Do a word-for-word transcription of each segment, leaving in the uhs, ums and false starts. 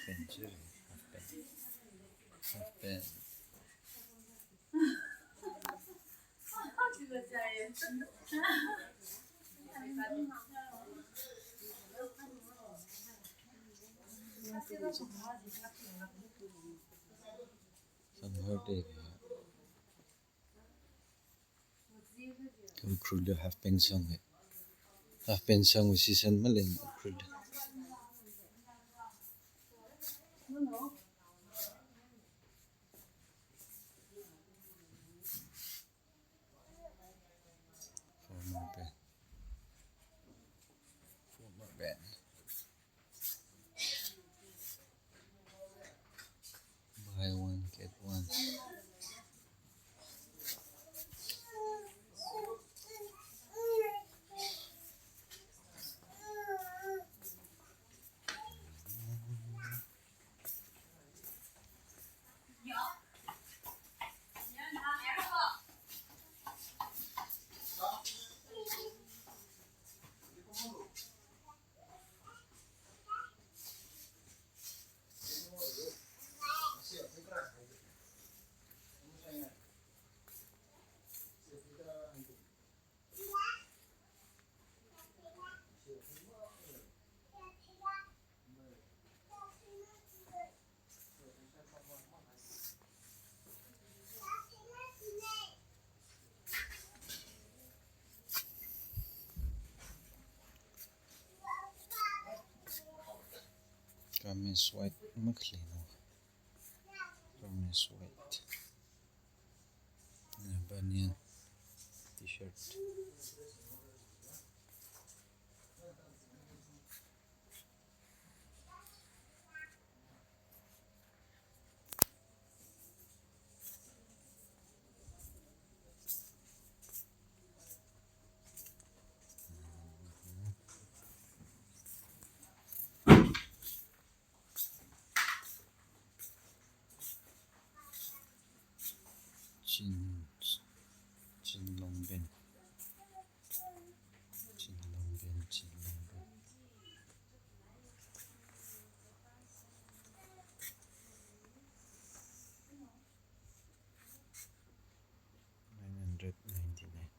Pant, sorry, half pant. Half pant. Summer day. Ukhrulli half pant sangwui. Half pant sangwui season maleimana Ukhrulli. Formal pant. Formal pant. Buy one, get one. Kameez white makhalei no. Kameez white. Uh, banyan T-shirt. Jean, jean long pant. Jean long pant, jean long pant. Nine hundred ninety-nine.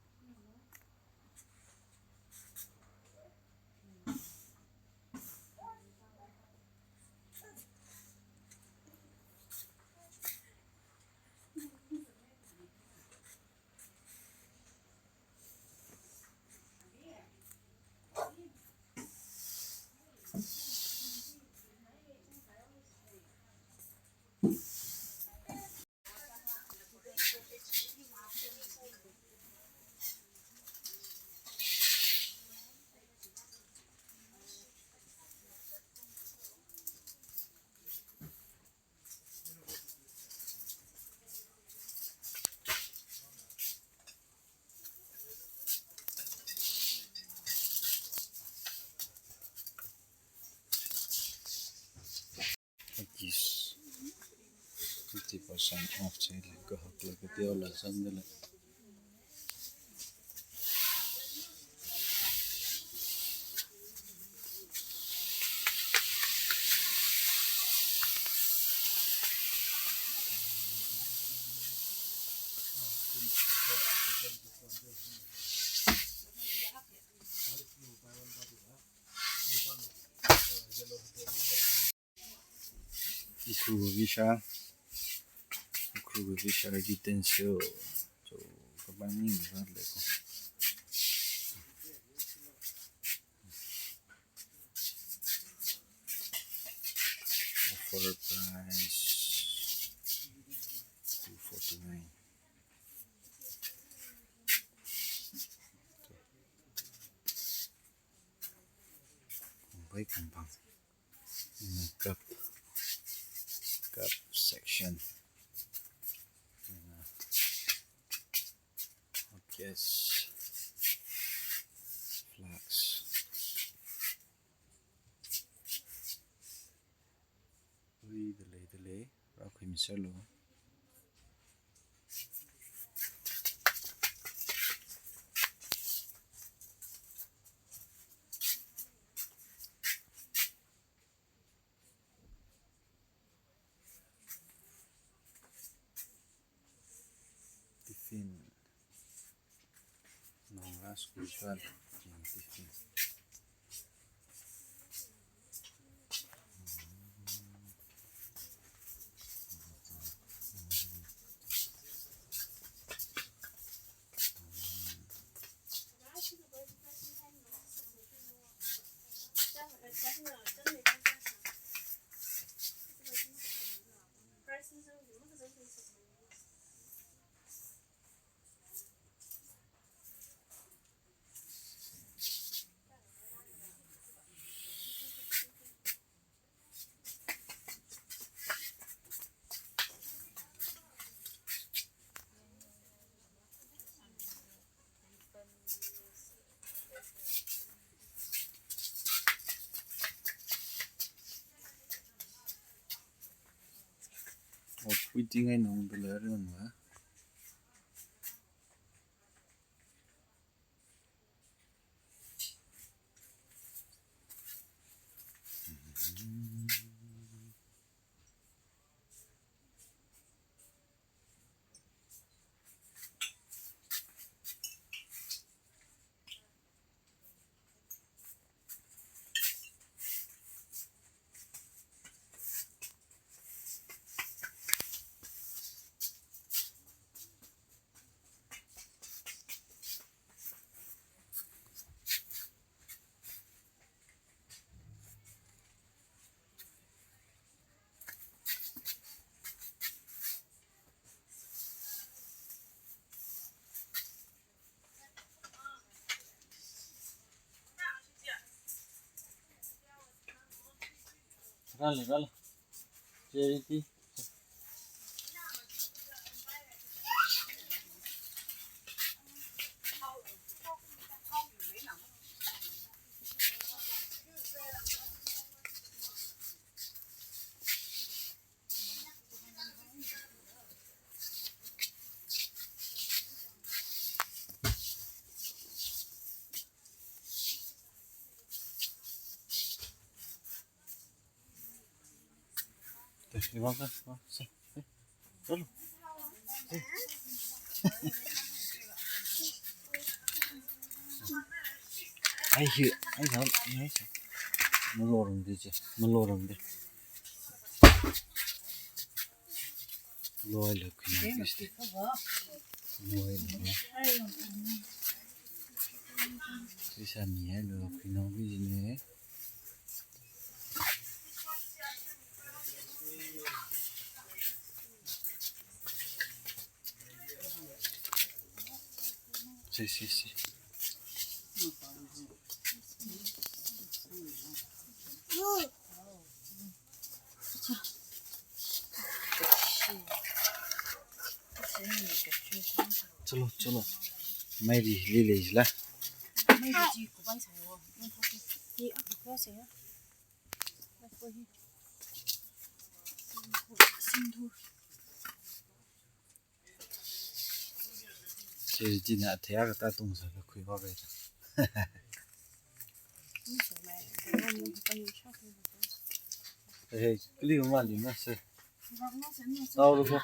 Fifty percent off chili kahak la kateo la sandala. Ukhrul Vishal. Ukhrul Vishal utensil. So, kapang ni mara leko. Offer price two forty-nine. Khumpei khumpang. Cup, cup section. Yes. Flask. Ui, dalei, dalei. Rākhui miserlu. Tiffin. Nongra school kala, tiffin. Waiting ai nong dala rang la. Rale, rale. Charity. Ai hi, ai hi, ai hi. Malorang di je, malorang di. Loi lo kina kiste. Loi lo. Sisa mi ai lo kina business. Si, si, si. Chalo, chalo. Mairi lilei jila. Charity na theiya kata tungsāla khuiva kaida. Hey, kali ma li na se. Tao lo ko.